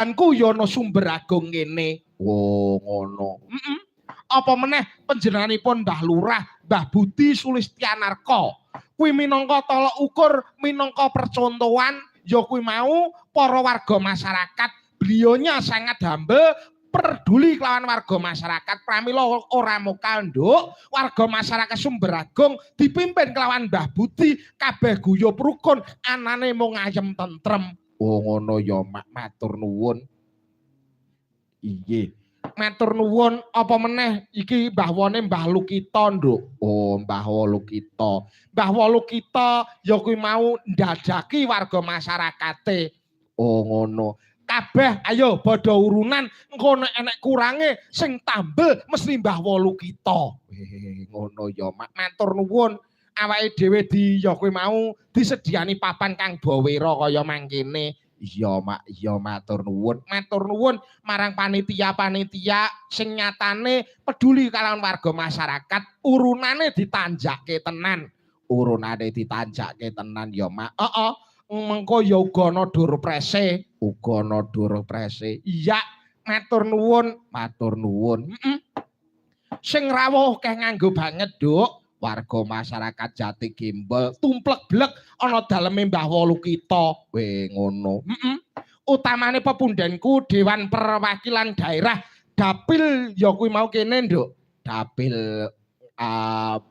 Ku ya ana Sumber Agung ngene. Oh, ngono. Heeh. Apa meneh panjenenganipun Mbah Lurah, Mbah Budi Sulistianarko. Kuwi minangka tolok ukur, minangka percontohan ya kuwi mau para warga masyarakat. Beliaunya sangat humble, peduli kelawan warga masyarakat. Pramila ora mokal, Nduk, warga masyarakat Sumber Agung dipimpin kelawan Mbah Budi kabeh guyub rukun, anane mung ayem tentrem. Oh, ngono ya, Mak, matur nuwun. Iya. Matur nuwun. Apa meneh iki Mbah Wone Mbah Lukita, Nduk. Oh, Mbah Lukita. Mbah Lukita ya kuwi mau ndadaki warga masyarakate. Oh, ngono. Kabeh ayo padha urunan, engko nek enek kurange sing tambel mesti Mbah Wolukita. Ngono ya, Mak. Matur nuwun. Awake dhewe di ya kuwi mau disediani papan kang bawera kaya mangkene. Iya, Mak, iya, matur nuwun. Matur nuwun marang panitia-panitia sing nyatane peduli kalawan warga masyarakat, urunane ditanjake tenan. Urunane ditanjake tenan ya, Mak. Heeh. Mengko ya uga ana doorprize, uga ana doorprize. Iya, matur nuwun, matur nuwun. Heeh. Sing rawuh akeh nganggo banget, Nduk. Warga masyarakat Jati Gembol tumplek blek ana daleme Mbah Wolukita. We ngono. Heeh. Utamane pepundenku Dewan Perwakilan Daerah Dapil ya kuwi mau kene, Nduk. Dapil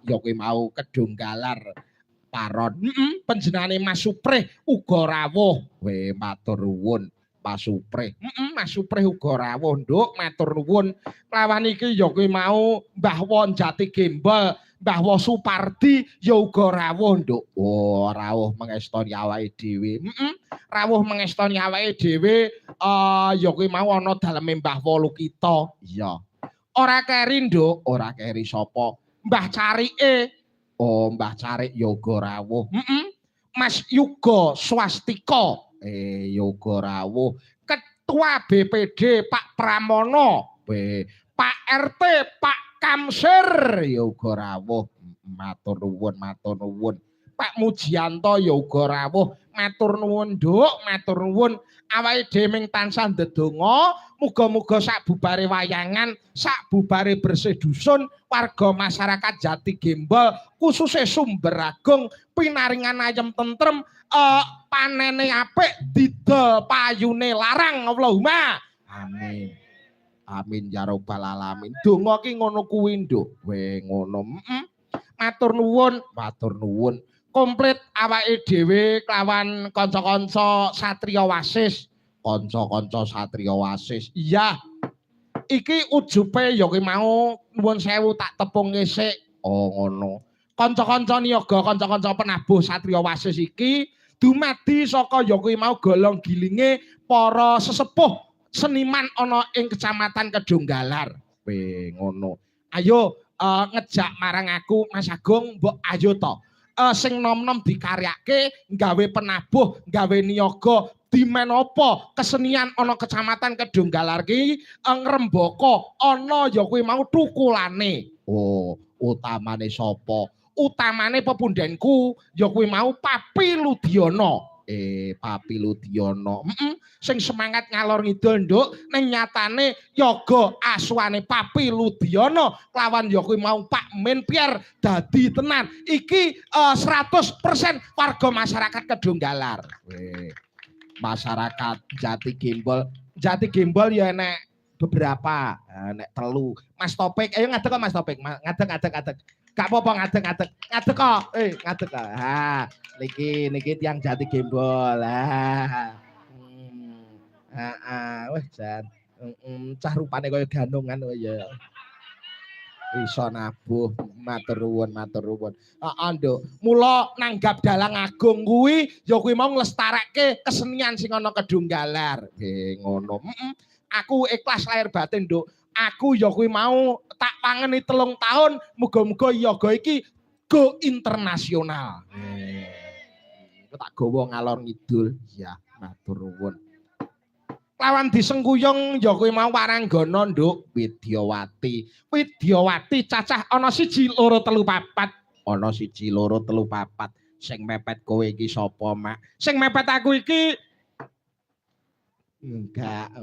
ya kuwi mau Kedung Galar Paron. Heeh, panjenengane Mas Suprih uga rawuh. We matur nuwun. Mas Suprih. Heeh, Mas Suprih uga rawuh, Nduk, matur nuwun. Lawan iki ya kuwi mau Mbah Won Jati Gembol, Mbah Wo Supardi ya uga rawuh, Nduk. Oh, rawuh mengestoni awake dhewe. Heeh. Rawuh mengestoni awake dhewe ya kuwi mau ana daleme Mbah Wolukita. Iya. Ora keri, Nduk, ora keri sapa? Mbah Carike. Oh, Mbah Carik ya uga rawuh. Heeh. Mas Yuga Swastika. Yoga rawuh. Ketua BPD Pak Pramono. Pak RT Pak Kamsir ya uga rawuh. Matur nuwun, matur nuwun. Pak Mujianto ya uga rawuh. Matur nuwun, Nduk, matur nuwun. Awake dhewe ming tansah ndedonga muga-muga sak bubare wayangan, sak bubare bersih dusun, warga masyarakat Jati Gembol khususe Sumber Agung pinaringan ayem tentrem, panene apik, didol payune larang. Allahumma amin. Amin ya rabbal alamin. Donga ki ngono kuwi, Nduk. We ngono. Heeh. Matur nuwun, matur nuwun. Komplit awake dhewe kelawan kanca-kanca Satria Wasis. Kanca-kanca Satria Wasis. Iya. Iki ujube ya kuwi mau, nuwun sewu tak tepung sik. Oh, ngono. Kanca-kanca niyaga, kanca-kanca penabuh Satria Wasis iki dumadi saka ya kuwi mau golong gilinge para sesepuh seniman ana ing Kecamatan Kedung Galar. We ngono. Ayo ngejak marang aku, Mas Agung, mbok ayo to. Sing nom-nom dikaryake gawe penabuh, gawe niyaga dimen apa kesenian ana Kecamatan Kedung Galar ki ngrembaka ana ya kuwi mau tukulane. Oh, utamane sapa? Utamane pepundenku ya kuwi mau Papi Ludiono. Papi Ludiono. Heeh. Sing semangat ngalor ngidul, Nduk, ning nyatane yoga asuhane Papi Ludiono kelawan ya kuwi mau Pak Menpier dadi tenan. Iki 100% warga masyarakat Kedung Galar. Weh. Masyarakat Jati Gembol. Jati Gembol ya enek beberapa, nek telu. Mas Topik, ayo ngadeg kok, Mas Topik. Ngadeg, ngadeg, ngadeg. Gak apa-apa ngadeg, ngadeg. Ngadeg kok. Ngadeg kok. Ha, niki niki tiyang Jati Gembol. Ha. Heeh, wah jan. Cah rupane kaya ganongan kok ya. Iso nabuh, matur nuwun, matur nuwun. Heeh, Nduk. Mula nanggap Dalang Agung kuwi ya kuwi mau nglestareke kesenian sing ana Kedung Galar. Nggih, ngono. Heeh. Aku ikhlas lahir batin, Nduk. Aku ya kuwi mau tak pangeni 3 tahun, muga-muga yoga iki go internasional. Nggih. Tak gawa ngalor ngidul. Iya, matur nuwun. Lawan disengkuyung ya kuwi mau waranggana, Nduk, Widyawati. Widyawati cacah ana 1 2 3 4. Ana 1 2 3 4. Sing mepet kowe iki sapa, Mak? Sing mepet aku iki Enggak.